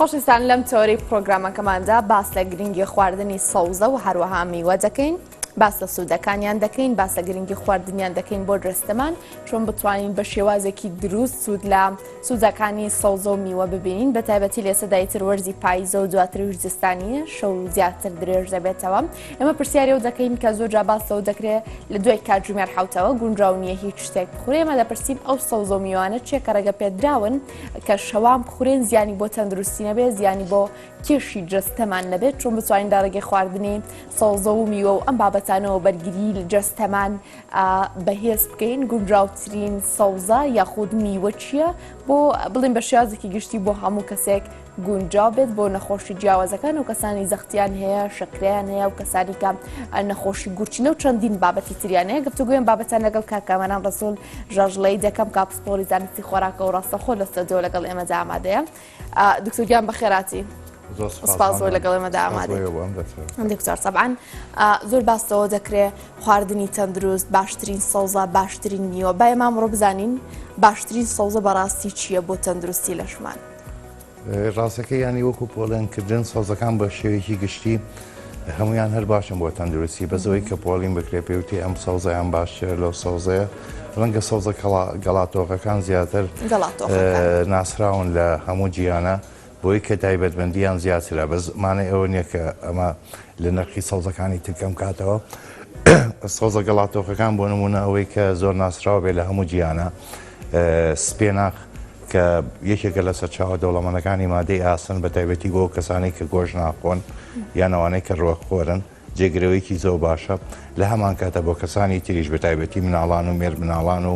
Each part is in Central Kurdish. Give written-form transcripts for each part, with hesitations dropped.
خۆشەویستان لەم تەوەرەی پرۆگرامەکەماندا باس لە گرنگی خواردنی سەوزە و هەروەها میوە دەکەین باس لە سوودەکانیان دەکەین باس لە گرنگی خواردنیان دەکەین بۆ جەستەمان چۆن بتوانین بە شێوازێکی دروست سوود لە سوودەکانی سەوزە و میوە ببینین بە تایبەتی لێسە دایتر وەرزی پاییزە و دواتریش زستانیە شەو زیاتر درێژ دەبێتەوە ئێمە پرسیاری ئەو دەکەین کە زۆر جا باس لەوە دەکرێت لە دوای کاتژمێر حوتەوە گونجاو نییە هیچ شتێک بخورێ ئێمە دەپرسین ئەو سەوزە و میوانە چیە کە ڕێگە پێدراون کە شەوان بخورێن زیانی بۆ تەندروستی نەبێت زیانی بۆ کێشی جەستەمان نەبێت چۆن بتوانین لە ڕێگەی خواردنی سەوزە و میوە و ئەم بابەتانەوە بەرگری لە جەستەمان بەهێز بکەین گونجاوترین سەوزە یاخود میوە چییە بۆ بڵین بە شێوازێکی گشتی بۆ هەموو کەسێک گونجاو بێت بۆ نەخۆشی جیاوازەکان و کەسانی زەختیان هەیە شەکرەیان هەیە و کەسانی کە نەخۆشی گورچینە و چەندین بابەتی تریان هەیە گفتوگویان بابەتان لەگەڵ کاک کامەران ڕەسوڵ ژاژڵەی دەکەم کە پسپۆڕی زانستی خۆراکە و ڕاستەخۆ لە ستۆدیۆ لەگەڵ ئێمەدا ئامادەیە دکتۆر گیان بەخێراتی سپاس زۆر لەگەڵ ئێمەدا ئامادەی دکتۆر سەبان زۆر باس لەوە دەکرێ خواردنی تەندروست باشترین سەوزە باشترین میوە با ئێمە ئەمڕۆ بزانین باشترین سەوزە بەڕاستی چییە بۆ تەندروستی لەشمان ڕاستەکەی یانی وەکو پۆڵێن کردن سەوزەکان بە شێوەیەکی گشتی هەمویان هەر باشن بۆ تەندروستی بەس ئەوەی کە پۆڵین بکرێ پێوتی ئەم سەوزەیان باشترە لەو سەوزەیە ڕەنگە سەوزە گەڵاتۆغەکان زیاتر ناسراون لە هەموو جیانە بۆی کە تایبەتمەندیان زیاترە بەس مانای ئەوە نییە کە ئەمە لە نرخی سەوزەکانی تر کەم کاتەوە سەوزە گەڵاتۆخەکان بۆ نمونە ئەوەی کە زۆر ناسراوە بێ لە هەموو جیانە سپێناخ کە یەکێکە لە سەرچاوە دەوڵەمەندەکانی مادەی ئاسن بە تایبەتی بۆ کەسانەی کە گۆشت ناخۆن یان ئەوانەی کە ڕوەکخۆرن جێگرەوەیەکی زۆر باشە لە هەمان کاتە بۆ کەسانی تریش بە تایبەتی مناڵان و مێر مناڵان و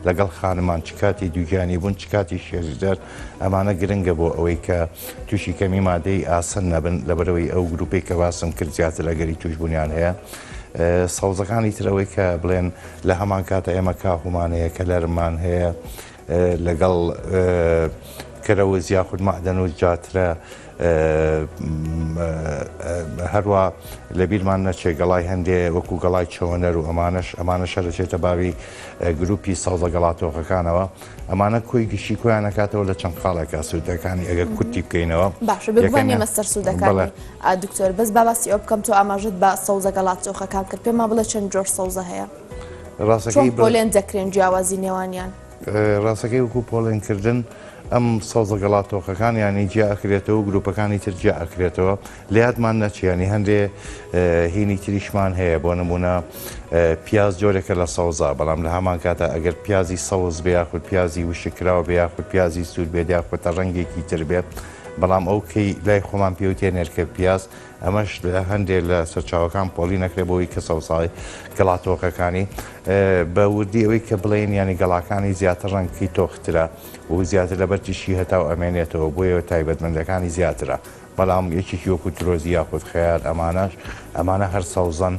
لەگەڵ خانمان چ کاتی دووگیانی بوون چ کاتی شێرزدەر ئەمانە گرنگە بۆ ئەوەی کە تووشی کەمی مادەی ئاسن نەبن لەبەرەوەی ئەو گروپەی کە باسم کرد زیاتر ئەگەری تووشبوونیان هەیە سەوزەکانی ترەوەی کە بڵێن لە هەمان کاتە ئێمە کاهومان هەیە کەلەرمان هەیە لەگەڵ کەرەوز یاخود مەعدەن و جاترە هەروە لەبیرمان نەچێ گەڵای هەندێ وەکو گەڵای چەوەنەر و ئەمانەش ئەمانە شەرەچێتە باوی گروپی سەوزە گەڵاتۆخەکانەوە ئەمانە کۆی گشتی کۆیان نکاتەوە لە چەند خاڵێکە سوودەکانی ئەگەر کورتی بکەینەوە باشە بێگومان ئێمە سەر سوودەکانی دکتۆر بەس با باسی ئەو بکەم تۆ ئاماژت بە سەوزە گەڵاتۆخەکان کرد پێمان بڵێ چەند جۆر سەوزە هەیە ڕاستەکەی پۆلێن دەکرێن جیاوازی نێوانیان ڕاستەکەی وەکو پۆڵێن کردن ئەم سەوزە گەڵا تۆخەکان یانی جیا ئەکرێتەوە و گروپەکانی تر جیا ئەکرێتەوە لە یادمان نەچێ یانی هەندێ هینی تریشمان هەیە بۆ نمونە پیاز جۆرێکە لە سەوزە بەڵام لە هەمان کاتە ئەگەر پیازی سەوز بێ یاخود پیازی وشککراوە بێ یاخود پیازی سوور بێت یاخود ڕەنگێکی تر بێت بەڵام ئەو کەی لای خۆمان پێوتێ نێرکە پیاز ئەمەش لە هەندێ لە سەرچاوەکان پۆڵی نەکرێت بۆ ئەوەی کە سەوزایی گەڵا تۆخەکانی بە وردی ئەوەی کە بڵێین یانی گەڵاکانی زیاتر ڕەنگی تۆخترە و زیاتر لەبەر تیشکی هەتاو ئەمێنێتەوە بۆیە تایبەتمەندەکانی زیاترە بەڵام یەکێکی وەکو ترۆزی یاخود خەیار ئەمانەش ئەمانە هەر سەوزەن.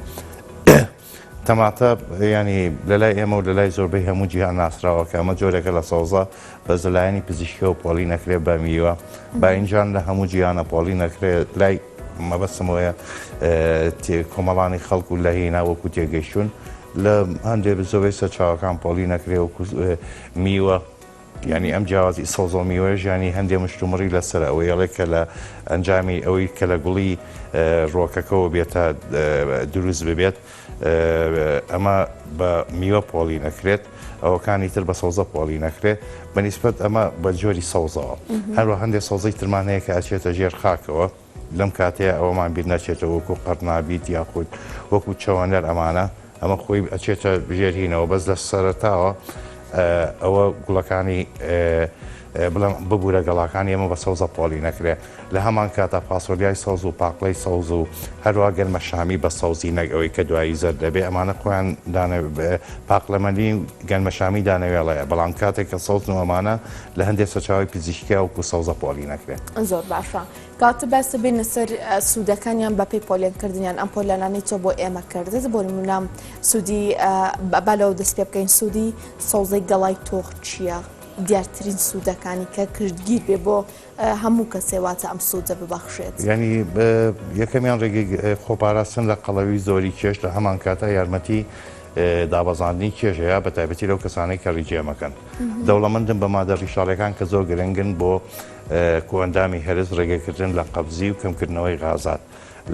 تەماتە یانی لەلای ئێمە و لەلای زۆربەی هەموو جیهان ناسراوە کە ئەمە جۆرێکە لە سەوزە بەس لەلایەنی پزیشکیەوە پۆڵی نەکرێت بە میوە باینجان لە هەموو جیهانە پۆڵی نەکرێت لای مەبەستمەوەیە کۆمەڵانی خەڵک و لە هینا وەکو تێگەیشتون لە هەندێک زۆربەی سەرچاوەکان پۆڵی نەکرێ وەکو میوە یانی ئەم جیاوازی سەوزە و میوەیەش یانی هەندێ مشتومڕی لەسەرە ئەوەی ئەڵێ کە لە ئەنجامی ئەوەی کە لە گوڵی ڕۆکەکەوە بێتە دروست ببێت ئەمە بە میوە پۆڵی نەکرێت ئەوەکانی تر بە سەوزە پۆڵی نەکرێت بە نیسبەت ئەمە بە جۆری سەوزەوە هەروە هەندێک سەوزەی ترمان هەیە کە ئەچێتە ژێر خاکەوە لەم کاتەیە ئەوەمان بیر نەچێتەوە وەکو قەرنابیت یاخود وەکو چەوەنەر ئەمانە ئەمە خۆی ئەچێتە ژێر هینەوە بەس لە سەرەتاوە ئەوە گوڵەکانی بڵێم ببوورە گەڵاکانی ئەمە بە سەوزە پۆڵی نەکرێ لە هەمان کاتا فاسۆلیای سەوز و پاقلەی سەوز و هەروە گەرمە شامی بە سەوزی نەک ئەوەی کە دوایی زەرد دەبێ ئەمانە خۆیان دانە پاقلەمەنی و گەنمەشامی دانەوێڵەیە بەڵام کاتێک کە سەوزن و ئەمانە لە هەندێک سەرچاوەی پزیشکیا وەکو سەوزە پۆڵی نەکرێ. زۆر باشە کەواتە باسە بێینە سەر سوودەکانیان بەپێی پۆلێن کردنیان ئەم پۆلێنانەی تۆ بۆ ئێمە کردت بۆ نمونە سوودی با لەوە دەست پێ بکەین سوودی سەوزەی گەڵای تۆخ چییە؟ دیارترین سوودەکانی کە گشتگیر بێ بۆ هەموو کەسێ واتە ئەم سوودە ببەخشێت. یانی یەکەمیان ڕێگەی خۆپاراستن لە قەڵەوی زۆری کێش لە هەمان کاتا یارمەتی. دابەزاندنی کێش هەیە بە تایبەتی لەو کەسانەی کە ڕیجێمەکەن. دەوڵەمەندن بە مادە ڕیشاڵیەکان کە زۆر گرنگن بۆ کۆئەندامی هەرس، ڕێگەکردن لە قەبزی و کەمکردنەوەی غازات.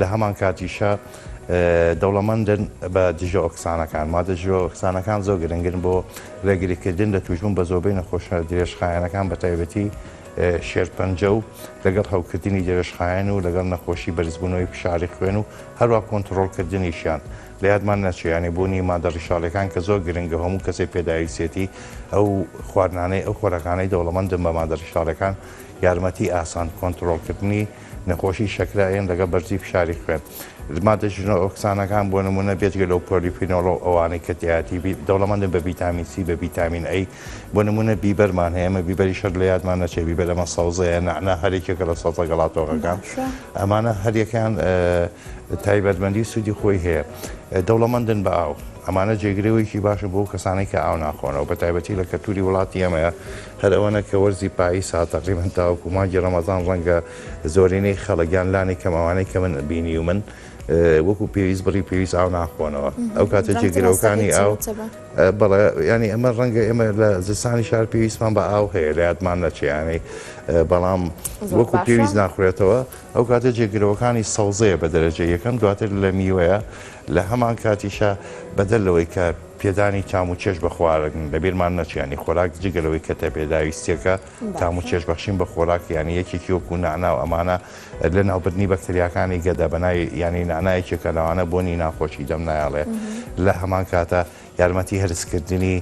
لە هەمان کاتیشا دەوڵەمەندن بە دژە ئۆکسانەکان. مادە دژە ئۆکسانەکان زۆر گرنگن بۆ ڕێگریکردن لە تووشبوون بە زۆربەی نەخۆشیە درێژخایەنەکان بە تایبەتی شێرپەنجە و لەگەڵ هەوکردنی درێژخایەن و لەگەڵ نەخۆشی بەرزبوونەوەی فشاری خوێن و هەروا کۆنتڕۆڵکردنیشیان. لە یادمان نەچێ یانی بوونی مادە ڕیشاڵیەکان کە زۆر گرنگە و هەموو کەسێک پێداویستێتی ئەو خواردنانەی ئەو خۆراکانەی دەوڵەمەندن بە مادە ڕیشاڵیەکان یارمەتی ئاسان کۆنتڕۆڵکردنی نەخۆشی شەکرە ئەیەن لەگەڵ بەرزی فشاری خوێن. مادە ژنۆئۆکسانەکان بۆ نموونە بێجگە لەو پۆلیفینۆڵ و ئەوانەی کە تیایەتی دەوڵەمەندن بە ڤیتامین سی بە ڤیتامین ئەی بۆ نموونە بیبەرمان هەیە ئەمە بیبەریش هەر لە یادمان نەچێ بیبەر ئەمە سەوزەیە نەعنا هەر یەکێکە لە سەوزە گەڵاتۆغەکان ئەمانە هەریەکەیان تایبەتمەندی و سوودی خۆی هەیە. دەوڵەمەندن بە ئاو. ئەمانە جێگرەوەیەکی باشن بۆ ئەو کەسانەی کە ئاو ناخۆنەوە، بە تایبەتی لە کەلتووری وڵاتی ئێمەیە، هەر ئەوەنە کە وەرزی پاییز هات تەقریبەن تاوەکو مانگی ڕەمەزان ڕەنگە زۆرینەی خەڵک یان لانی کەم ئەوانەی کە من بینیومن وەکو پێویست بڕی پێویست ئاو ناخۆنەوە. ئەو کاتە جێگرەوەکانی ئاو بەڵێ یانی ئەمە ڕەنگە ئێمە لە زستانی شار پێویستمان بە ئاو هەیە لە یادمان نەچێ یانی بەڵام وەکو پێویست ناخورێتەوە. ئەو کاتە جێگرەوەکانی سەوزەیە بە دەرەجەی یەکەم، دواتر لە میوەیە، لە هەمان کاتیشا بەدەر لەوەی کە پێدانی تام و چێژ بە خواردن، لە بیرمان نەچێ یانی خۆراک جگە لەوەی کە پێداویستیەکە تام و چێژ بەخشین بە خۆراک یانی یەکێکی وەکو نەعنا و ئەمانە لە ناوبردنی بەکتریاکانی گەدە بە ناوی یانی نەعنا یەکێکە لەوانە بۆنی ناخۆشی دەم نایەڵێ لە هەمان کاتە یارمەتی هەرسکردنی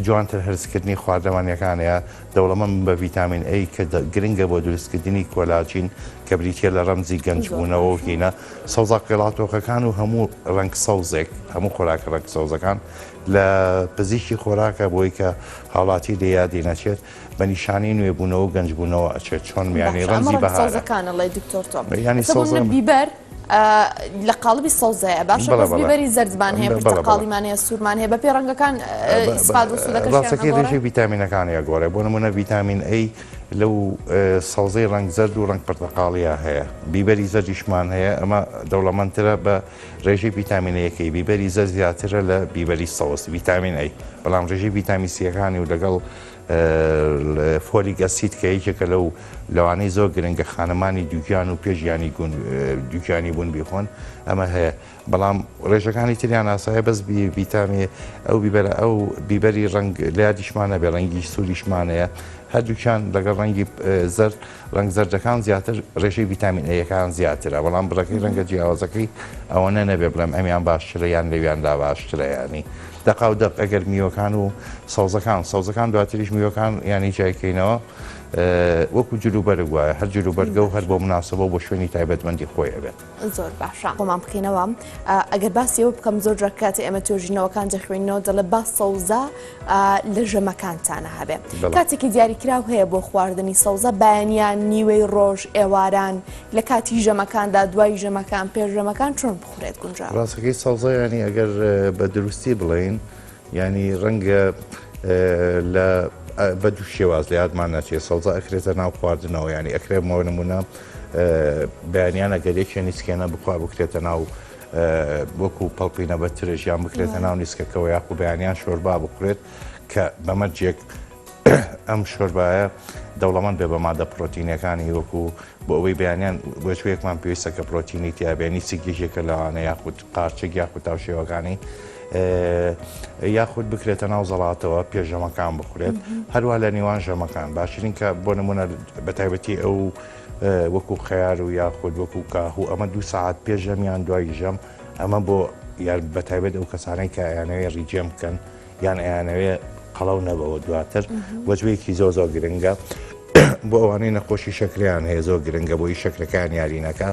جوانتر هەرسکردنی خواردەمەنیەکانەیە، دەوڵەمەند بە ڤیتامین A کە گرنگە بۆ دروستکردنی کۆلاجین کە بریتیە لە ڕەمزی گەنجبوونەوە و هینە سەوزە قێڵاتۆخەکان و هەموو ڕەنگ سەوزێک هەموو خۆراکە ڕەنگ سەوزەکان لە پزیشکی خۆراکە بۆی کە هاوڵاتی لێ یادی نەچێت بە نیشانەی نوێبوونەوە و گەنجبوونەوە ئەچێت چۆن میانی ڕەمزی بەهارە. سەوزەکان ئەڵێ دکتۆر تۆم یانی سەوزە بیبەر لە قاڵبی سەوزەیە باشە بەس بیبەری زەردمان هەیە پرتەقاڵیمان هەیە سوورمان هەیە بەپێی ڕەنگەکان ئیسفادە و سوودەکەشیان ڕاستەکەی ڕێژەی ڤیتامینەکانی ئەگۆڕێ بۆ نموونە ڤیتامین A لەو سەوزەی ڕەنگ زەرد و ڕەنگ پرتەقاڵیە هەیە بیبەری زەردیشمان هەیە ئەمە دەوڵەمەندترە بە ڕێژەی ڤیتامین A یەکەی بیبەری زەرد زیاترە لە بیبەری سەوز ڤیتامین A بەڵام ڕێژەی ڤیتامین سیەکانی و لەگەڵ folic acid کە یەکێکە لەو لەوانەی زۆر گرنگە خانمانی دووگیان و پێش ژیانی دووگیانی بوون بیخۆن ئەمە هەیە بەڵام ڕێژەکانی تریان ئاسایە بەس ڤیتامی ئەو بیبەرە ئەو بیبەری ڕەنگ لە یادیشمان نەبێ ڕەنگی سووریشمانەیە هەردووکیان لەگەڵ ڕەنگی زەرد ڕەنگ زەردەکان زیاتر ڕێژەی ڤیتامین A یەکان زیاترە بەڵام بڕەکەی ڕەنگە جیاوازەکەی ئەوەنە نەبێ بڵێم ئەمیان باشترە یان لەویاندا باشترە ینی دەقاو دەق ئەگەر میوەکان و سەوزەکان سەوزەکان دواتریش میوەکان یانی جیایکەینەوە وەکو جلوبەرگ وایە هەر جلوبەرگە و هەر بۆ مناسبە و بۆ شوێنی تایبەتمەندی خۆی ئەبێت. زۆر باشە خۆمان بکەینەوە ئەگەر باسی ئەوە بکەم زۆر جار کاتێ ئێمە توێژینەوەکان دەخوێنینەوە دەڵێ با سەوزە لە ژەمەکانتانە هەبێ کاتێکی دیاریکراو هەیە بۆ خواردنی سەوزە بەیانیان نیوەی ڕۆژ ئێواران لە کاتی ژەمەکاندا دوای ژەمەکان پێش ژەمەکان چۆن بخورێت گونجاوە؟ ڕاستەکەی سەوزە ینی ئەگەر بە دروستی بڵێین ینی ڕەنگە لە بە دوو شێواز لە یادمان نەچێت سەوزە ئەکرێتە ناو خواردنەوە ینی ئەکرێت بۆ نمونە بەیانیان ئەگەر یەکێ نیسکێنە بخوا بکرێتە ناو وەکو پەڵپینە بە ترش یان بکرێتە ناو نیسکەکەەوە یاخو بەیانیان شۆربا بخورێت کە بەمەرجێک ئەم شۆربایە دەوڵەمەند بێ بە مادە پرۆتینەکانی وەکو بۆ ئەوەی بەیانیان بۆچوەیەکمان پێویستە کە پرۆتینی تیابێ نیسک یەکێکە لەوانە یاخود قارچک یاخود تاوشێوەکانی یاخود بکرێتە ناو زەڵاتەوە پێش ژەمەکان بخورێت هەروە لە نێوان ژەمەکان باشترین کە بۆ نمونە بە تایبەتی ئەو وەکو خەیار و یاخود وەکو کاهوو ئەمە دوو سەعات پێش ژەم یان دوای ژەم ئەمە بۆ یار بە تایبەت ئەو کەسانەی کە ئەیانەوێ ڕیجێم بکەن یان ئەیانەوێ قەڵەو نەبەوە دواتر وەجبەیەکی زۆر زۆر گرنگە بۆ ئەوانەی نەخۆشی شەکریان هەیە زۆر گرنگە بۆی شەکرەکان یارینەکە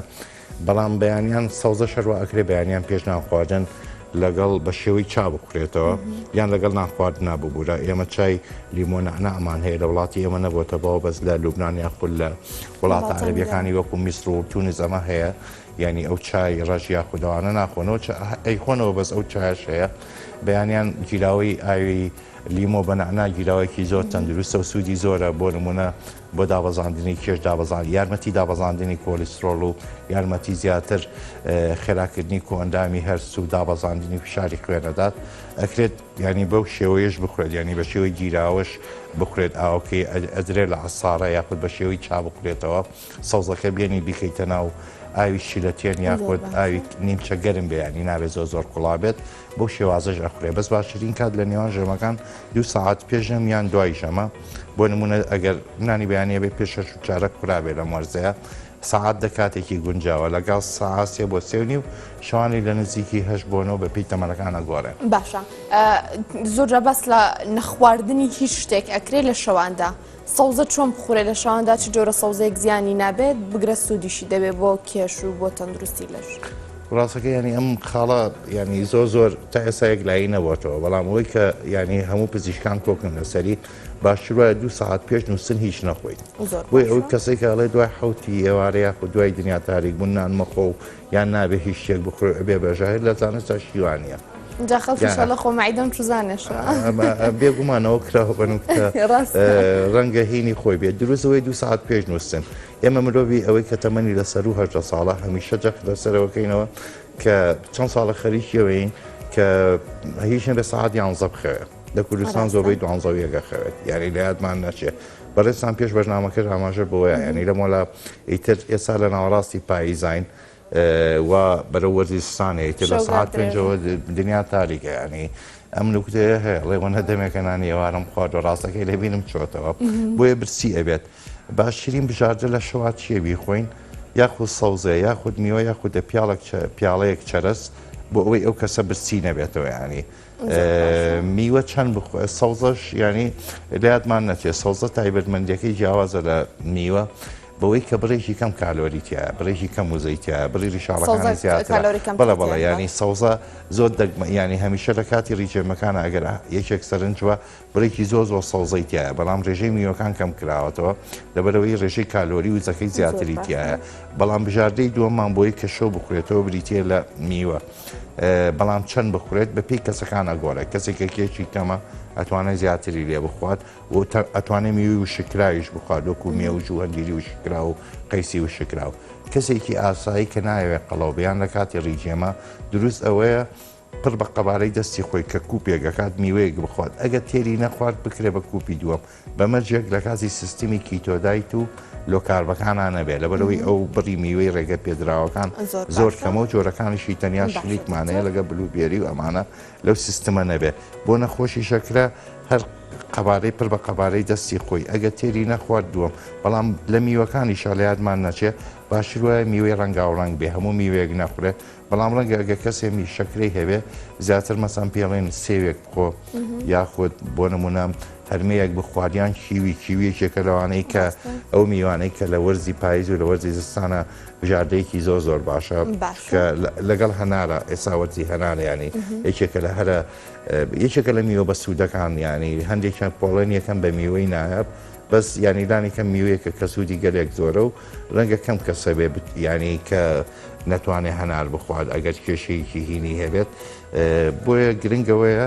بەڵام بەیانیان سەوزە شەروە ئەکرێ بەیانیان پێش نان خواردن لەگەڵ بە شێوەی چا بخورێتەوە یان لەگەڵ نان خواردنا ببوورە ئێمە چای لیمۆ نەعنامان هەیە لە وڵاتی ئێمە نەبۆتە باو بەس لە لوبناان یاخود لە وڵاتە عەرەبیەکانی وەکو میسر و تونس ئەمە هەیە. یانی ئەو چای ڕەش یاخود ئەوانە ناخۆنەوە ئەیخۆنەوە بەس ئەو چایەش هەیە بەیانیان گیراوەی ئاوی لیمۆ بە نەعنا گیراوەیەکی زۆر تەندروستە و سوودی زۆرە بۆ نمونە بۆ دابەزاندنی کێش دابەزان یارمەتی دابەزاندنی کۆلیسترۆڵ و یارمەتی زیاتر خێراکردنی کۆئەندامی هەرس و دابەزاندنی فشاری خوێنەدات ئەکرێت ینی بەو شێوەیەش بخورێت ینی بە شێوەی گیراوەش بخورێت ئاوەکەی ئەدرێ لە عسارە یاخود بە شێوەی چا بخورێتەوە سەوزەکە بێنی بیخەیتە ناو ئاوی شلەتێن یاخود ئاوی نیمچە گەرم بێ ینی نابێت زۆر زۆر کوڵا بێت بەو شێوازەش ئەخورێ بەس باشترین کات لە نێوان ژەمەکان دوو سەعات پێش ژەم یان دوای ژەمە بۆ نمونە ئەگەر نانی بەیانە بێ پێش شەش و چارەک خورابێ لەم وەرزەیە سەعات دە کاتێکی گونجاوە لەگەڵ سەعات سێ بۆ سێ و نیو شەوانی لە نزیکی هەشت بۆ نۆ بەپێی تەمەنەکان ئەگۆڕێ. باشە زۆر جار باس لە نەخواردنی هیچ شتێک ئەکرێ لە شەواندا سەوزە چۆن بخورێ لە شەواندا چ جۆرە سەوزەیەک زیانی نابێت بگرە سوودیشی دەبێت بۆ کێش و بۆ تەندروستی لەش؟ ڕاستەکە ینی ئەم خاڵە ینی زۆر زۆر تا ئێستا یەکلایی نەبووەتەوە بەڵام ئەوەی کە ینی هەموو پزیشکان کۆکن لەسەری باشتر وایە دوو سەعات پێش نووسن هیچ نەخۆیت بۆی ئەوەی کەسێک ئەڵێ دوای حوتی ئێوارە یاخود دوای دنیا تاریک بوون نان مەخۆ و یان نابێ هیچ شتێک بخۆی ئەبێ بە ژەهر لە زانستا شتی وا نییە. جا خەڵکیش ئەڵێ خۆ مەعیدەم چوزانێشە. بێگومانەوە کراوە بە نوکتە ڕەنگە هینی خۆی بێت دروست ئەوەی دوو سەعات پێش نووسن ئێمە مرۆڤی ئەوەی کە تەمەنی لە سەروو 18 ساڵە هەمیشە جەخت لەسەرەوەکەینەوە کە چەند ساڵە خەریکیەوەین کە هیچ نەبێ سەعات یانزە بخەوێ لە کوردستان زۆربەی دوانزە و یەکە خەوێت یاری لە یادمان نەچێ بەڕێزتان پێش بەرنامەکەش ئاماژە بەوەیە یانی لەمۆلا ئیتر ئێستا لە ناوەڕاستی پاییزاین و بەرەو وەرزی زستانە ئیتر لە سەعات پێنجەوە دنیا تاریکە یانی ئەم نوکتەیە هەیە ڵێ وەنە دەمێکە نانی ئێوارم خواردوە ڕاستەکەی لە بینم چۆتەوە بۆیە برسی ئەبێت باشترین بژاردە لە شەوا چییە بیخۆین یاخود سەوزەیە یاخود میوە یاخود دە پیاڵێک پیاڵەیەک چەرەس بۆ ئەوەی ئەو کەسە برسی نەبێتەوە ینی میوە چەند بخۆ سەوزەش ینی لە یادمان نەچێت سەوزە تایبەتمەندیەکەی جیاوازە لە میوە بەوەی کە بڕێکی کەم کالۆری تایە بڕێکی کەم وزەی تایە بڕی ڕیشاڵەکانی زیاترە بەڵێ بەڵێ ینی سەوزە زۆر دەگمە ینی هەمیشە لە کاتی ڕیجێمەکانە ئەگەر یەکێک سەرنج وە بڕێکی زۆر زۆر سەوزەی تایە بەڵام ڕێژەی میوەکان کەم کراوەتەوە لەبەرەوەی ڕێژەی کالۆری و وزەکەی زیاتری تایە بەڵام بژاردەی دووەممان بۆی کە شەو بخورێتەوە بریتە لە میوە. بەڵام چەند بخورێت بە پێی کەسەکان ئەگۆڕێت کەسێک کە کێشی کەمە ئەتوانێت زیاتری لێ بخوات و ئەتوانێت میوەی وشکراویش بخوات وەکو مێوژ و هەنجیری وشکراو و قەیسی وشکراو کەسێکی ئاسایی کە نایەوێت قەڵەو بێ یان لە کاتی ڕیجێمە دروست ئەوەیە پڕ بە قەبارەی دەستی خۆی کە کوپێک ئەکات میوەیەک بخوات ئەگەر تێری نەخوارد بکرێ بە کوپی دووەم بە مەرجێک لە کاتی سیستمی keto diet و low carb ەکانا نەبێت لەبەرئەوەی ئەو بڕی میوەی ڕێگە پێدراوەکان زۆر کەمە و جۆرەکانیشی تەنیا شلیکمان هەیە لەگە blueberry و ئەمانە لەو سیستمە نەبێت بۆ نەخۆشی شەکرە هەر قەبارەی پڕ بە قەبارەی دەستی خۆی ئەگە تێری نەخوارد دووەم بەڵام لە میوەکانیشا لە یادمان نەچێ باشتر وایە میوەی ڕەنگاوڕەنگ بێ هەموو میوەیەک نەخورێ بەڵام ڕەنگە ئەگەر کەسێ می شەکرەی هەبێ زیاتر مەسەن پێڵێن سێوێک بخۆ یاخود بۆ نمونە هەرمەیەک بخوات یان کیوی کیوی یەکێکە لەوانەی کە ئەو میوانەی کە لە وەرزی پاییز و لە وەرزی زستانە بژاردەیەکی زۆر زۆر باشە کە لەگەڵ هەنارە ئێستا وەرزی هەنارە ینی یەکێکە لە هەرە یەکێکە لە میوە بەسوودەکان ینی هەندێکیان پۆڵێن یەکەم بە میوەی نایاب بەس ینی لانی کەم میوەیەکە کە سوودی گەلێک زۆرە و ڕەنگە کەم کەسە بێ ینی کە نەتوانێت هەنار بخوات ئەگەر کێشەیەکی هینی هەبێت بۆیە گرنگەوەیە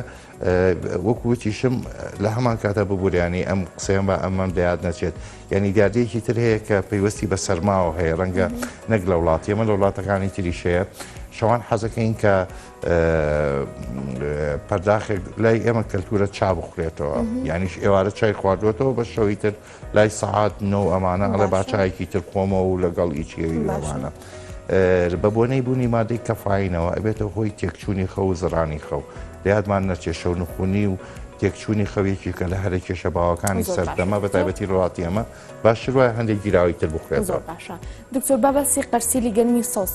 وەکو وتیشم لە هەمان کاتە ببوریانی ئەم قسەیان بە ئەمەم لە یاد نەچێت یعنی دیاردەیەکی تر هەیە کە پەیوەستی بە سەرماوە هەیە ڕەنگە نەک لە وڵاتی ئەمە لە وڵاتەکانی تریش هەیە شەوان حەزەکەین کە پەرداخێک لای ئێمە کەلتورە چا بخورێتەوە یانیش ئێوارە چای خواردوێتەوە بە شەوی تر لای سەعات نۆ ئەمانە ئەڵێ با چایەکی تر بخۆمەوە و لەگەڵ ئیچیەوی ئەمانە. بە بۆنەی بوونی مادەی کەفاینەوە ئەبێتە هۆی تێکچوونی خەو و زڕانی خەو. لە یادمان نەچێت شەونخونی و تێکچوونی خەو یەکێکە لە هەرە کێشە باوەکانی سەردەمە بە تایبەتی لە وڵاتی ئێمە باشتر وایە هەندێک گیراوەی تر بخورێتەوە. زۆر باشە دکتۆر با باسی قەرسیلی گەنمی سەوز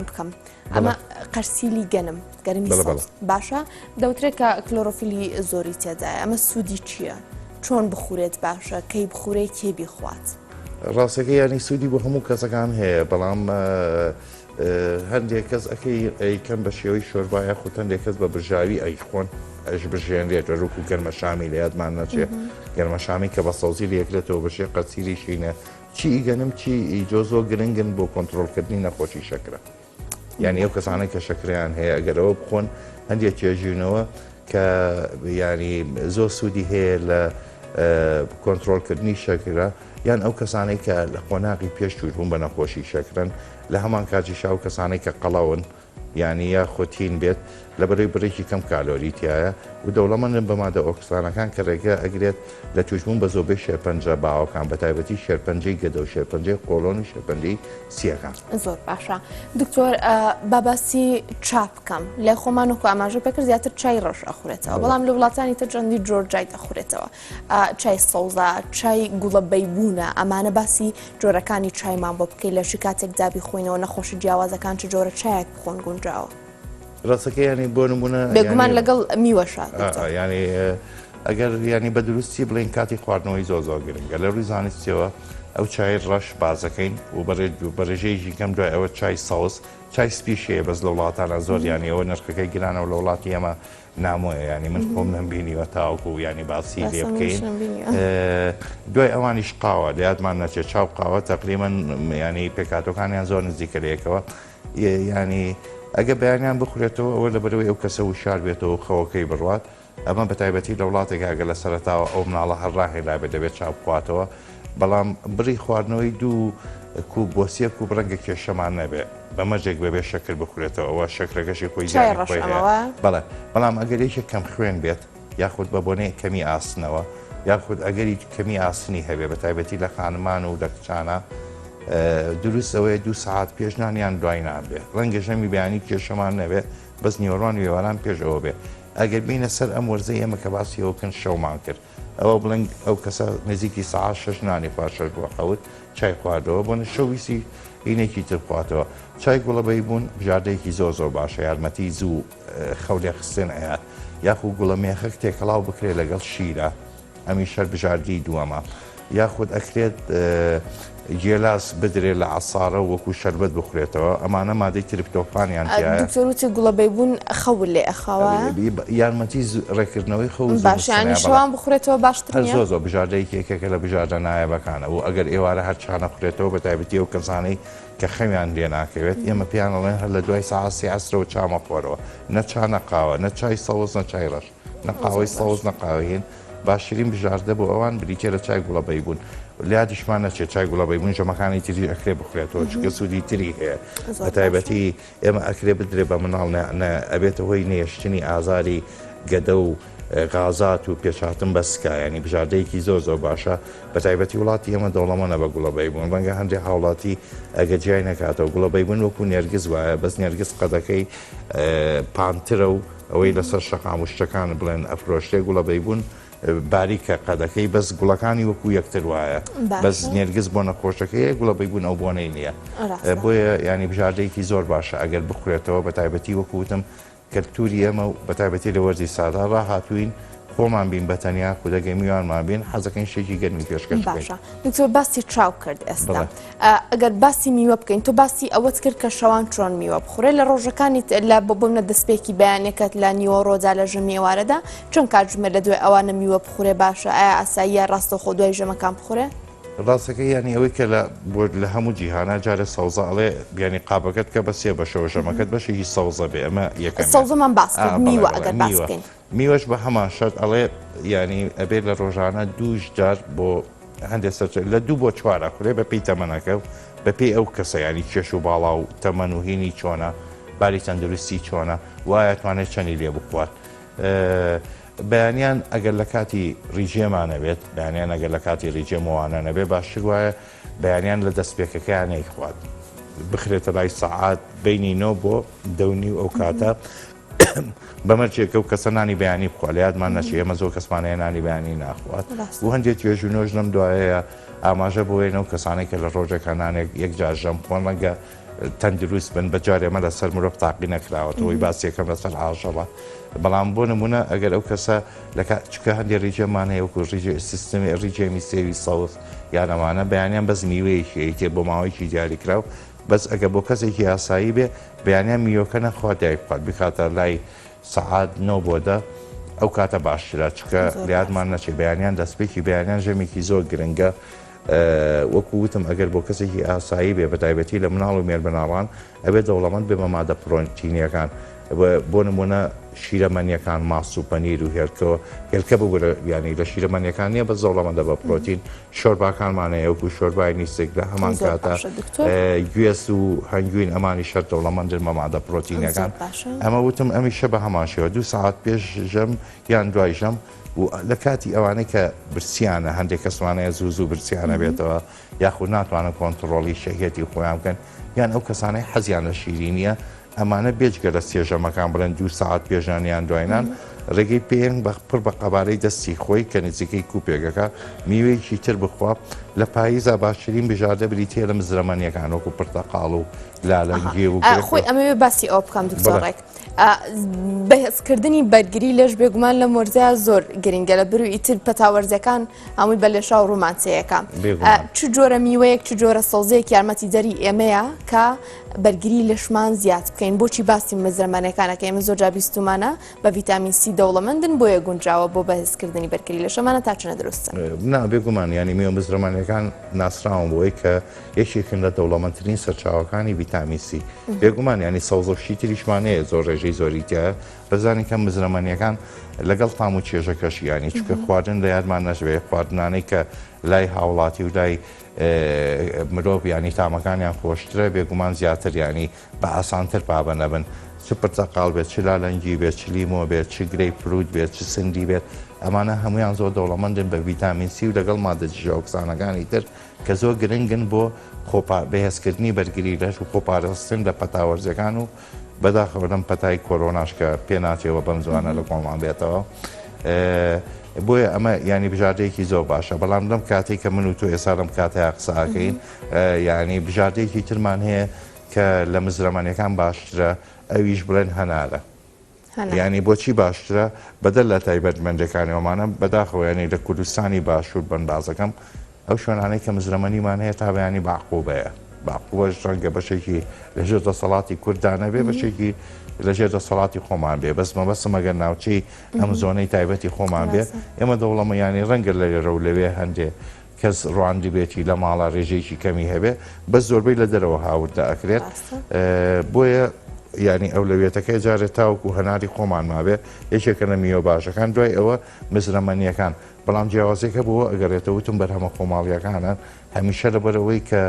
بکەم. ئەمە قەرسیلی گەنم گەرمی سەوز باشە دەوترێت کە کلۆرۆفیلی زۆری تێدایە ئەمە سوودی چییە؟ چۆن بخورێت باشە کەی بخورێ کێ بیخوات؟ ڕاستەکە ینی سوودی بۆ هەموو کەسەکان هەیە بەڵام هەندێک کەس ئەەکەی ئەیکەم بە شێوەی شۆربا یاخود هەندێک کەس بە برژاوی ئەیخۆن ئەش بژێنرێت وەکو گەرمەشامی لە یادمان نەچێ گەرمەشامی کە بە سەوزی لەکرێتەوە بەشێ قەسیری شینە. چی ئی گەنم چی ئی جۆ زۆر گرنگن بۆ کۆنترۆڵکردنی نەخۆشی شەکرە. یانی ئەو کەسانەی کە شەکرەیان هەیە ئەگەر ئەوە بخۆن هەندێک توێژینەوە کە ینی زۆر سوودی هەیە لە کۆنترۆلکردنی شەکرە یان ئەو کەسانەی کە لە قۆناغی پێش توشبوون بە نەخۆشی شەکرن لە هەمان کاتیشا ئەو کەسانەی کە قەڵەون یانی یاخود تین بێت لەبەرەی بڕێکی کەم کالۆری تیایە و دەوڵەمەندن بە مادە ئۆکسانەکان کە ڕێگە ئەگرێت لە توشبوون بە زۆربەی شێرپەنجە باوەکان بەتایبەتی شێرپەنجەی گەدە و شێرپەنجەی قۆڵۆن و شێرپەنجەی سییەکان. زۆر باشە دکتۆر با باسی چا بکەم لای خۆمان وەکو ئاماژە پێکرد زیاتر چای ڕەش ئەخورێتەوە بەڵام لە وڵاتانی تر چەندی جۆر چای دەخورێتەوە چای سەوزە چای گوڵە بەیبوونە ئەمانە باسی جۆرەکانی چایمان بۆ بکەیت لە چ کاتێکدا بیخۆینەوە نەخۆشی جیاوازەکان چ جۆرە چایەک بخۆن گونجاوە؟ ڕاستەکە ینی بۆ نمونە بێگومان لەگەڵ میوەشە ینی ئەگەر ینی بە دروستی بڵێن کاتی خواردنەوەی زۆر زۆر گرنگە لە ڕووی زانستیەوە ئەو چای ڕەش بازەکەین و بەڕێژەیەکی کەم دوای ئەوە چای سەوز چای سپیش هەیە بەس لە وڵاتانە زۆر ینی ئەوە نرخەکەی گرانەوە لە وڵاتی ئێمە نامۆیە ینی من خۆم نەمبینیوە تاوەکو ینی باسی لێ بکەین دوای ئەوانیش قاوە لە یادمان نەچێت چاو قاوە تقریبا ینی پێکاتەکانیان زۆر نزیکە لە یەکەوە ینی ئەگە بەیانیان بخورێتەوە ئەوە لەبەرەوەی ئەو کەسە وشار بێتەوە خەوەکەی بڕوات ئەمە بە تایبەتی لە وڵاتێکا ئەگەر لە سەرەتاوە ئەو مناڵە هەر ڕاهێنرابێت دەبێت چا بخواتەوە، بەڵام بڕی خواردنەوەی دوو کوپ بۆ سێ کوپ ڕەنگە کێشەمان نەبێت بە مەرجێک بەبێ شەکر بخورێتەوە ئەوە شەکرەکەشی خۆی چای زیانی ڕەش خۆی هەیە ئەمەوە؟ بەڵێ بەڵام ئەگەر یەکێک کەم خوێن بێت یاخود بە بۆنەی کەمی ئاسنەوە یاخود ئەگەری کەمی ئاسنی هەبێ بە تایبەتی لە خانمان و لە کچانە دروست ئەوەیە دوو سەعات پێش نان یان دوای نان بێ ڕەنگە ژەمی بەیانی کێشەمان نەبێ بەس نیوەڕوان و ئێواران پێش ئەوە بێ ئەگەر بێینە سەر ئەم وەرزەی ئێمە کە باسی ئەوە بکەن شەومان کرد ئەوە بڵێن ئەو کەسە نزیکی سەعات شەش نانی خوارد شەش بۆ حەوت چای خواردەوە بۆنە شەو ویستی هینێکی تر بخواتەوە چای گوڵە بەیبوون بژاردەیەکی زۆر زۆر باشە یارمەتی زوو خەو لێخستن ئەیات یاخو گوڵە مێخەک تێکەڵاو بکرێت لەگەڵ شیرە ئەمیش هەر بژاردەی دووەمە. یاخود ئەکرێت گێلاس بدرێت لە عەسارە و وەکو شەربەت بخورێتەوە، ئەمانە مادەی ترپتۆفانیان تیایە. دکتۆر وتی گوڵە بەیبوون خەوت لێ ئەخاوە؟ یارمەتی ڕێککردنەوەی خەو و زوو باشە یانی نووستنە، بەڵێ. شەوان بخورێتەوە باشتر هەر نییە؟ زۆر زۆر بژاردەیەکی یەکێکە لە بژاردە نایابەکانە و ئەگەر ئێوارە هەر چا نەخورێتەوە بە تایبەتی ئەو کەسانەی کە خەویان لێ ناکەوێت ئێمە پێیان ئەڵێن هەر لە دوای سەعات سێ عەسرەوە چا مەخۆرەوە نە چا نە قاوە نە چای سەوز نە چای ڕەش. نە قاوەی سەوز نە قاوەی هین باشترین بژاردە بۆ ئەوان بریتیە لە چای گوڵە بەیبوون لە یادیشمان نەچێت چای گوڵە بەیبوون ژەمەکانی تریش ئەکرێ بخورێتەوە چونکە سوودی تری هەیە بە تایبەتی ئێمە ئەکرێ بدرێ بە مناڵ ئەبێتە هۆی نێشتنی ئازاری گەدە و غازات و پێشهاتن بە سکا ینی بژاردەیەکی زۆر زۆر باشە بە تایبەتی وڵاتی ئێمە دەوڵەمەنە بە گوڵە بەیبوون ڕەنگە هەندێک هاوڵاتی ئەگە جیای نەکاتەوە گوڵە بەیبوون وەکو نێرگز وایە بەس نێرگز قەدەکەی پانترە و ئەوەی لەسەر شەقام و شتەکان بڵێن ئەفرۆشرێ گوڵە بەیبوون باریکە قەدەکەی بەس گوڵەکانی وەکو یەکتر وایە بەس نێرگز بۆ نەخۆشەکەیە گوڵە بەیبوون ئەو بۆنەی نییە بۆیە ینی بژاردەیەکی زۆر باشە ئەگەر بخورێتەوە بە تایبەتی وەکو وتم کەلتوری ئێمە و بە تایبەتی لە وەرزی سادا ڕاهاتوین خۆمان بین بە تەنیا خودەگەی میوانمان بین حەزەکەین شتێکی گەرمی پێشکەش بکەین. باشە دکتۆر باسی چاو کرد ئێستا ئەگەر باسی میوە بکەین تۆ باسی ئەوەت کرد کە شەوان چۆن میوە بخورێ لە ڕۆژەکانی لە بۆ بۆمنە دەستپێکی بەیانەکەت لە نیوەڕۆدا لە ژەمی ئێوارەدا چەند کاتژمێر لە دوای ئەوانە میوە بخورێ باشە ئایا ئاساییە ڕاستەوخۆ دوای ژەمەکان بخورێ؟ ڕاستەکەی یانی ئەوەی کە لە بۆ لە هەموو جیهانا جارێ سەوزە ئەڵێ بیانی قابەکەت کە بە سێ بەشەوە ژەمەکەت بەشێکی سەوزە بێ ئەمە یەکەمیان سەوزەمان باس ئا کرد بەڵێ میوە بەڵێ ئەگەر باس میوە بکەین. میوەش بە هەمان شەرت ئەڵێ یانی ئەبێ لە ڕۆژانە دووش جار بۆ هەندێک سەرچ لە دوو بۆ چوار ئەخورێ بە پێی تەمەنەکە و بە پێی ئەو کەسە یانی کێش و باڵا و تەمەن و هینی چۆنە باری تەندروستی چۆنە وایە توانێت چەنی لێ بخوات بەیانیان ئەگەر لە کاتی ڕیجێما نەبێت بەیانیان ئەگەر لە کاتی ڕیجێمەوانە نەبێ باشتر وایە بەیانیان لە دەستپێکەکەیان نەیخوات بخرێتە لای سەعات بینی نۆ بۆ دەونی و ئەو کاتە بە مەرجێک ئەو کەسە نانی بەیانی بخوا لە یادمان نەچێ ئێمە زۆر کەسمان هەیە نانی بەیانی ناخوات و هەندێک توێژینەوەش لەم دوایەیە ئاماژە بۆ وێنە و کەسانێک کە لە ڕۆژێکا نانێک یەک جار ژەم بخۆن ڕەنگە تەندروست بن بە جارێ ئەمە لەسەر مرۆڤ تاقی نەکراوەتەوەی باسی یەکەم لەسەر ئاژەڵە بەڵام بۆ نمونە ئەگەر ئەو کەسە لە چکە هەندێک ڕیجێمان هەیە وەکو ڕیجێ سیستمی ڕیجێمی سێوی سەوز یان ئەمانە بەیانیان بەس میوەیەکی ئەیتێ بۆ ماوەیەکی دیاریکراو بەس ئەگەر بۆ کەسێکی ئاسایی بێ بەیانیان میوەکە نەخوات دایک بخوات بکاتە لای سەعات نۆ بۆ دە ئەو کاتە باشترە چکە لە یادمان نەچێ بەیانیان دەستپێکی بەیانیان ژەمێکی زۆر گرنگە. وەکو وتم ئەگەر بۆ کەسێکی ئاسایی بێ بەتایبەتی لە مناڵ و مێرمناڵان ئەبێ دەوڵەمەند بێ بە مادە پرۆتینیەکان بۆ نمونە شیرەمەنیەکان ماست و پەنیر و هێلکەوە هێلکە ببورە یانی لە شیرەمەنیەکان نییە بەس دەوڵەمەندە بە پرۆتین شۆرباکانمان هەیە وەکو شۆربای نیسک لە هەمان کاتە گوێز و هەنگوین ئەمانی شەر دەوڵەمەندن بە مادە پرۆتینەکان ئەمە وتم ئەمیشە بە هەمان شێوە دوو سەعات پێش ژەم یان دوای ژەم و لە کاتی ئەوانەی کە برسیانە هەندێک کەسوانەیە زوو زوو برسیانە بێتەوە یاخود ناتوانن کۆنتڕۆڵی شەهیەتی خۆیان بکەن یان ئەو کەسانەی حەزیان لە شیرینیە ئەمانە بێجگە لە سێ ژەمەکان بڵێن دوو سەعات پێش نان یان دوای نان ڕێگەی پێیەن بە پڕ بە قەبارەی دەستی خۆی کە نزیکەی کوپێکەکە میوەیەکی تر بخوا لە پاییزا باشترین بژاردە بریتیە لە مزرەمەنیەکان وەکو پرتەقاڵ و لالەنگی و خۆی ئەمەوێ باسی ئەوە بکەم دکتۆر ڕێک بەهێزکردنی بەرگری لەش بێگومان لەم وەرزەیا زۆر گرنگە لە بروی ئیتر پەتا وەرزەکان هەمووی بە لێشاو ڕوومان تێیەکا چ جۆرە میوەیەک چ جۆرە سەوزەیەک یارمەتی دەری ئێمەیە کە بەرگری لەشمان زیاد بکەین بۆچی باسی مزرەمەنەکانەکەی من زۆر جا بیستومانە بە ڤیتامین سی دەوڵەمەندن بۆیە گونجاوە بۆ بەهێزکردنی بەرگری لەشەمانە تا چەنە دروستن؟ نا بێگومان یانی میوە مزرەمانیەکان ناسراون بۆی کە یەکێکن لە دەوڵەمەندترین سەرچاوەکانی ڤیتامین سی بێگومان ینی سەوزە و شتی تریشمان هەیە زۆر ڕێژەی زۆری تیایە بەزانین کە مزرەمەنیەکان لەگەڵ تام و چێژەکەش ینی چونکە خواردن لە یادمان نەشبێ خواردنانەی کە لای هاوڵاتی و لای مرۆڤ ینی تامەکانیان خۆشترە بێگومان زیاتر ینی بە ئاسانتر پابەند ئەبن چ پرتەقاڵ بێت چ لالەنگی بێت چ لیمۆ بێت چ گرەی فروت بێت چ سندی بێت ئەمانە هەمویان زۆر دەوڵەمەندن بە ڤیتامین سی و لەگەڵ مادە دژەئۆکسانەکانی تر کە زۆر گرنگن بۆ بەهێزکردنی بەرگری لەش و خۆپارستن لە پەتا وەرزیەکان و بەداخەوە لەم پەتای کۆرۆناش کە پێناچێەوە بەم زوانە لە کۆڵمان بێتەوە بۆیە ئەمە ینی بژاردەیەکی زۆر باشە بەڵام لەم کاتێک کە من و تۆ ئێستا لەم کاتەیە قساکەین ینی بژاردەیەکی ترمان هەیە کە لە مزرەمانەکان باشترە ئەویش بڵێن هەنارە یانی بۆچی باشترە بەدەر لە تایبەتمەندەکانی ئەومانە بەداخەوە یانی لە کوردستانی باشوور بن بازەکەم ئەو شوێنانەی کە مزرەمەنیمان هەیە تا بەیانی باقوبەیە باقوبەش ڕەنگە بەشێکی لەژێر دەسەڵاتی کورددا نەبێ بەشێکی لەژێر دەسەڵاتی خۆمان بێ بەس مەبەستم ئەگەر ناوچەی ئەم زۆنەی تایبەتی خۆمان بێ ئێمە دەوڵەمە ینی ڕەنگە لەێرە و لەوێ هەندێ کەس ڕواندبێتی لە ماڵا رێژەیەکی کەمی هەبێ بەس زۆربەی لە دەرەوە هاوردە ئەکرێت بۆیە یانی ئەولەویەتەکەی جارێ تاوەکو هەناری خۆمان مابێ یەکێکە لە میوە باشەکان دوای ئەوە مزرەمەنیەکان بەڵام جیاوازیەکە بۆ ئەگەڕێتە وتم بەرهەمە خۆماڵیەکانە هەمیشە لەبەرەوەی کە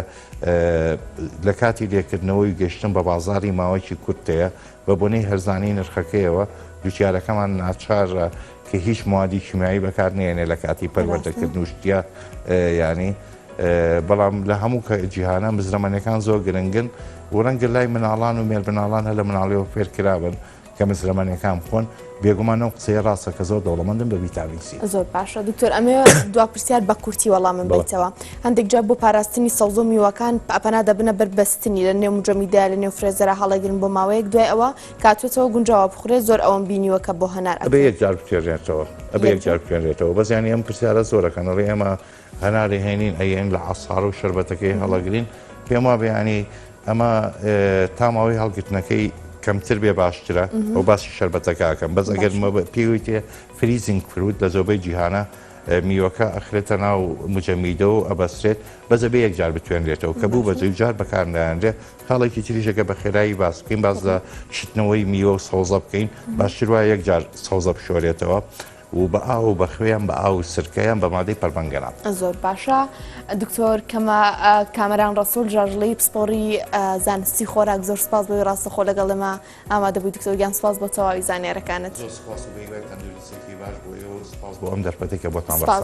لە کاتی لێکردنەوەی گەشتن بە بازاری ماوەیەکی کورتەیە بە بۆنەی هەرزانی نرخەکەیەوە جوتیارەکەمان ناچارە کە هیچ موادی کیمیایی بەکار نێنێ لە کاتی پەروەردەکردن و شتیا ینی بەڵام لە هەموو کە جیهانە مزرەمەنەکان زۆر گرنگن و ڕەنگە لای مناڵان و مێرمناڵان هەر لە مناڵیەوە فێرکرابن کە مزرەمەنەکان بخۆن بێگومان ئەو قسەیە ڕاستە کە زۆر دەوڵەمەندن بە ڤیتامین سی. زۆر باشە دکتۆر ئەمەوێ دوا پرسیار بە کورتی وەڵامم بەیتەوە هەندێک جار بۆ پاراستنی سەوزە و میوەکان پەنا دەبنە بەر بەستنی لە نێو مجەمیدە لە نێو فرێزەرا هەڵەگرن بۆ ماوەیەک دوای ئەوە کاتوێتەوە گونجاوە بخورێت زۆر ئەوەم بینیوە کە بۆ هەنار ئەبێ یەک جار بتوێنرێتەوە ئەبێ یەک جار بتوێنرێتەوە بەس یانی ئەم پرسیارە زۆرەکەن ئەڵێ ئێمە هەناری هێنین ئەیەن لە عەسارە و شەربەتەکەی هەڵەگرین پێم وابێ ینی ئەمە تا ماوەی هەڵگرتنەکەی کەمتر بێ باشترە و باسی شەربەتەکەکەم بەس ئەگەر پێویتێ freezing fruit لە زۆبەی جیهانە میوەکە ئەخرێتە ناو مجەمیدە و ئەبەسرێت بەس ئەبێ یەک جار بتوێنرێتەوە کە بوو بە دوو جار بەکارنایەنرێ خاڵێکی تریشەکە بە خێرایی باس بکەین باس لە شتنەوەی میوە و سەوزە بکەین باشتر وایە یەک جار سەوزە بشۆرێتەوە و بە ئاو و بە خوێیان بە ئاو و سرکەیان بە مادەی پەرمەنگەنات. زۆر باشە دکتۆر کەمە کامەران ڕەسوڵ ژاژڵی پسپۆڕی زانستی خۆراک زۆر سپاس بۆی ڕاستەخۆ لەگەڵ ئێمە ئامادە بووی دکتۆر گیان سپاس بۆ تەواوی زانیارەکانت. زۆر سپاس و بە هیوای تەندروستیەکی باش بۆ ئێوە و سپاس بۆ ئەم دەرفەتەی کە بۆتان ڕەخسا.